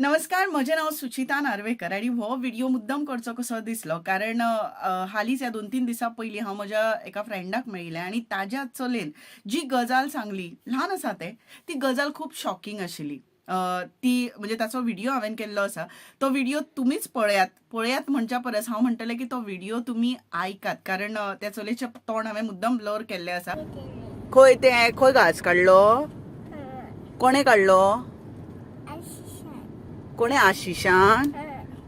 नमस्कार, म्हजें नांव सुचिता नार्वेकर आनी हो व्हिडियो मुद्दम करचो कसो दिसलो कारण हालींच ह्या 2-3 दिसां पयलीं हांव म्हज्या एका फ्रेंडाक मेळिल्लें आनी ताज्या चलयेन जी गजाल सांगली, ल्हान आसा तें, ती गजाल खूब शॉकिंग आशिल्ली. ती म्हणजे ताचो व्हिडियो हांवें केल्लो आसा, तो व्हिडियो तुमीच पळयात. पळयात म्हणच्या परस हांव म्हणटलें की तो व्हिडियो तुमी आयकात, कारण त्या चलयेचें तोंड हांवें मुद्दम ब्लर केल्लें आसा. खंय तें, खंय घास काडलो? कोणें काडलो? कोणें? आशिशान?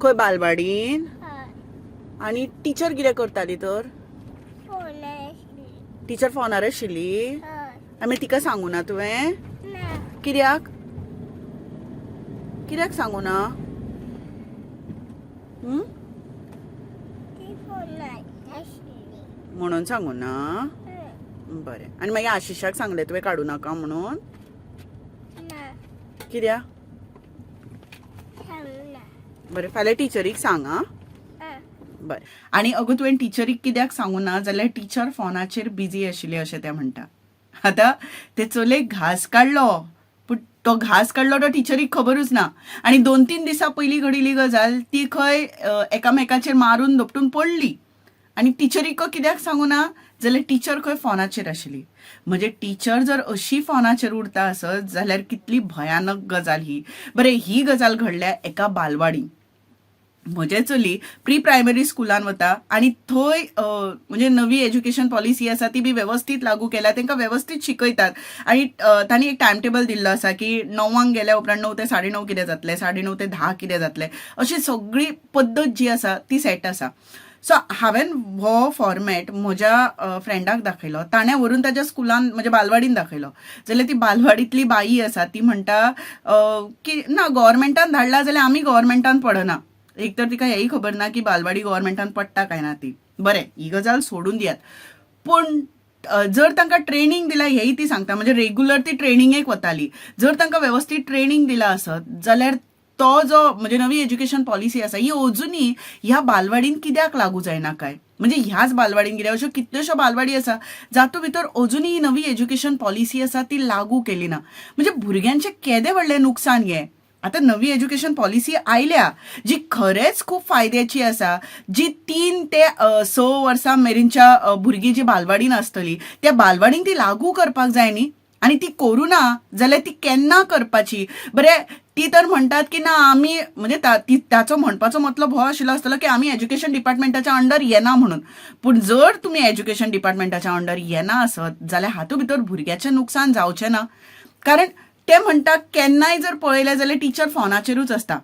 खंय, बालवाडीन? आनी टिचर कितें करताली तर? टिचर फोनार आशिल्ली? आमी तिका सांगू ना तुवें? कित्याक कित्याक सांगू ना? म्हणून सांगू ना? बरें. आनी मागीर आशिशाक सांगलें तुवें काडू नाका म्हणून? कित्याक? बरें, फाल्यां टिचरीक सांग. आं, बरें. आनी अगो, तुवें टिचरीक कित्याक सांगू ना जाल्यार टिचर फोनाचेर बिजी आशिल्ली अशें तें म्हणटा. आतां ते चलयेक घास काडलो, पूण तो घास काडलो तो टिचरीक खबरूच ना. आनी 2-3 दिसां पयलीं घडिल्ली गजाल, ती खंय एकामेकाचेर मारून धोपटून पडली आनी टिचरीक कित्याक सांगू ना जाल्यार टिचर खंय फोनाचेर आशिल्ली. म्हणजे टिचर जर अशी फोनाचेर उरता आसत जाल्यार कितली भयानक गजाल ही. बरें, ही गजाल घडल्या एका बालवाडीन. म्हजें चली प्री प्रायमरी स्कुलान वता आनी थंय म्हणजे नवी एज्युकेशन पॉलिसी आसा ती बी वेवस्थीत लागू केल्या, तांकां वेवस्थीत शिकयतात आनी तांणी एक टायम टेबल दिल्लो आसा की 9 गेल्या उपरांत 9 ते 9:30 कितें जातलें, 9:30 ते 10 कितें जातलें, अशी सगळी पद्दत जी आसा ती सेट आसा. सो हांवें हो फॉर्मेट म्हज्या फ्रेंडाक दाखयलो, ताणें व्हरून ताज्या स्कुलान म्हणजे बालवाडीन दाखयलो. जाल्यार ती बालवाडींतली बाई आसा ती म्हणटा की ना, गव्हर्मेंटान धाडला जाल्यार आमी गव्हर्मेंटान पडना. एक तर तिका हेंय खबर ना की बालवाडी गव्हर्मेंटान पडटा काय ना ती. बरें, ही गजाल सोडून दियात, पूण जर तांकां ट्रेनींग दिला हेंय ती सांगता, म्हणजे रेगुलर ती ट्रेनिंगेक वताली, जर तांकां वेवस्थीत ट्रेनींग दिला आसत जाल्यार तो जो म्हणजे नवी एज्युकेशन पॉलिसी आसा ही अजुनूय ह्या बालवाडीन कित्याक लागू जायना काय? म्हणजे ह्याच बालवाडीन कित्याक, अश्यो कितल्योश्यो बालवाडी आसा जातूंत भितर अजुनूय ही नवी एज्युकेशन पॉलिसी आसा ती लागू केली ना. म्हणजे भुरग्यांचें केदें व्हडलें नुकसान हें. आतां नवी एज्युकेशन पॉलिसी आयल्या जी खरेंच खूब फायद्याची आसा, जी 3 ते 6 वर्सां मेरेनच्या भुरगीं जी बालवाडीन आसतली त्या बालवाडीन ती लागू करपाक जाय न्ही, आनी ती करूं ना जाल्यार ती केन्ना करपाची? बरें, ती तर म्हणटात की ना आमी म्हणजे ताचो म्हणपाचो मतलब हो आशिल्लो आसतलो की आमी एज्युकेशन डिपार्टमेंटाच्या अंडर येना म्हणून. पूण जर तुमी एज्युकेशन डिपार्टमेंटाच्या अंडर येना आसत जाल्यार हातूंत भितर भुरग्याचें नुकसान जावचें ना, कारण ते म्हणटा केन्नाय जर पळयलें जाल्यार टिचर फोनाचेरूच आसता.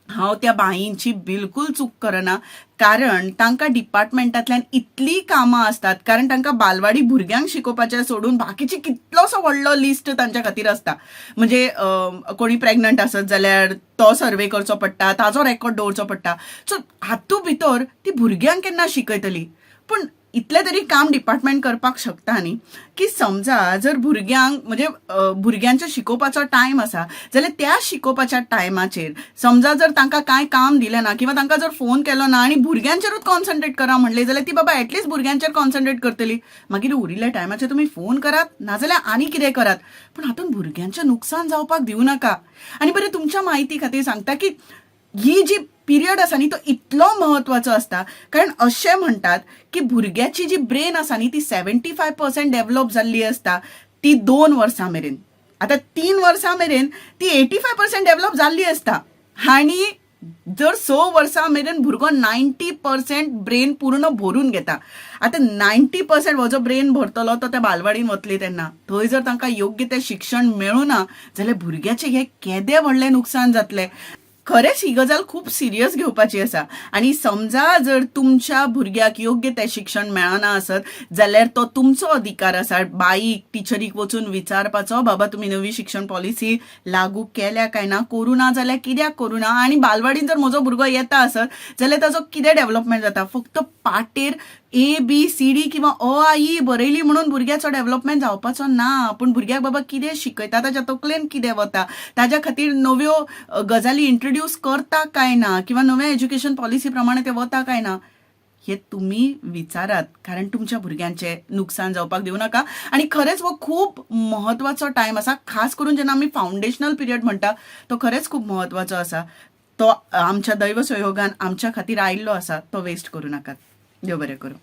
हांव त्या बाईंची बिलकूल चूक करना, कारण तांकां डिपार्टमेंटांतल्यान इतलीं कामां आसतात, कारण तांकां बालवाडी भुरग्यांक शिकोवपाचें सोडून बाकीची कितलोसो व्हडलो लिस्ट तांच्या खातीर आसता. म्हणजे कोणी प्रेग्नंट आसत जाल्यार तो सर्वे करचो पडटा, ताजो रेकॉर्ड दवरचो पडटा. सो हातूंत भितर ती भुरग्यांक केन्ना शिकयतली? पूण इतलें तरी काम डिपार्टमेंट करपाक शकता न्ही की समजा जर भुरग्यांक म्हणजे भुरग्यांचो शिकोवपाचो टायम आसा जाल्यार त्या शिकोवपाच्या टायमाचेर समजा जर तांकां कांय काम दिलें ना किंवा तांकां जर फोन केलो ना आनी भुरग्यांचेरूच कॉन्सन्ट्रेट करा म्हणलें जाल्यार ती बाबा एटलिस्ट भुरग्यांचेर कॉन्सन्ट्रेट करतली. मागीर उरिल्ल्या टायमाचेर तुमी फोन करात नाजाल्यार आनी कितें करात, पूण हातूंत भुरग्यांचें नुकसान जावपाक दिवं नाका. आनी बरें, तुमच्या म्हायती खातीर सांगता की ही जी पिरियड आसा न्ही तो इतलो महत्वाचो आसता, कारण अशें म्हणटात की भुरग्याची जी ब्रेन आसा न्ही ती 75% डेवलप जाल्ली आसता ती 2 वर्सां मेरेन. आतां 3 वर्सां मेरेन ती 85% डेवलप जाल्ली आसता आनी जर 6 वर्सां मेरेन भुरगो 90% ब्रेन पूर्ण भरून घेता. आतां 90% हो जो ब्रेन भरतलो तो त्या बालवाडीन वतली तेन्ना थंय जर तांकां योग्य तें शिक्षण मेळूं ना जाल्यार भुरग्याचें हें केदें व्हडलें नुकसान जातलें. खरेंच ही गजाल खूब सिरियस घेवपाची आसा. आनी समजा जर तुमच्या भुरग्याक योग्य तें शिक्षण मेळना आसत जाल्यार तो तुमचो अधिकार आसा बाईक टिचरीक वचून विचारपाचो, बाबा तुमी नवी शिक्षण पॉलिसी लागू केल्या काय ना, करूं ना जाल्यार कित्याक करूं ना, आनी बालवाडीन जर म्हजो भुरगो येता आसत जाल्यार ताजो कितें डेवलपमेंट जाता. फक्त पाटेर ए बी सी डी किंवा अ आ ई बरयली म्हणून भुरग्याचो डेवलपमेंट जावपाचो ना, पूण भुरग्याक बाबा कितें शिकयता, ताच्या तकलेन कितें वता, ताज्या खातीर नव्यो गजाली इंट्रोड्यूस करता काय ना किंवा नव्या एज्युकेशन पॉलिसी प्रमाणे ते वता काय ना, हे तुमी विचारात, कारण तुमच्या भुरग्यांचें नुकसान जावपाक दिवं नाका. आनी खरेंच हो खूब म्हत्वाचो टायम आसा, खास करून जेन्ना आमी फावंडेशनल पिरियड म्हणटा तो खरेंच खूब म्हत्वाचो आसा. तो आमच्या दैव संयोगान आमच्या खातीर आयिल्लो आसा, तो वेस्ट करूं नाकात. देव बरें करूं.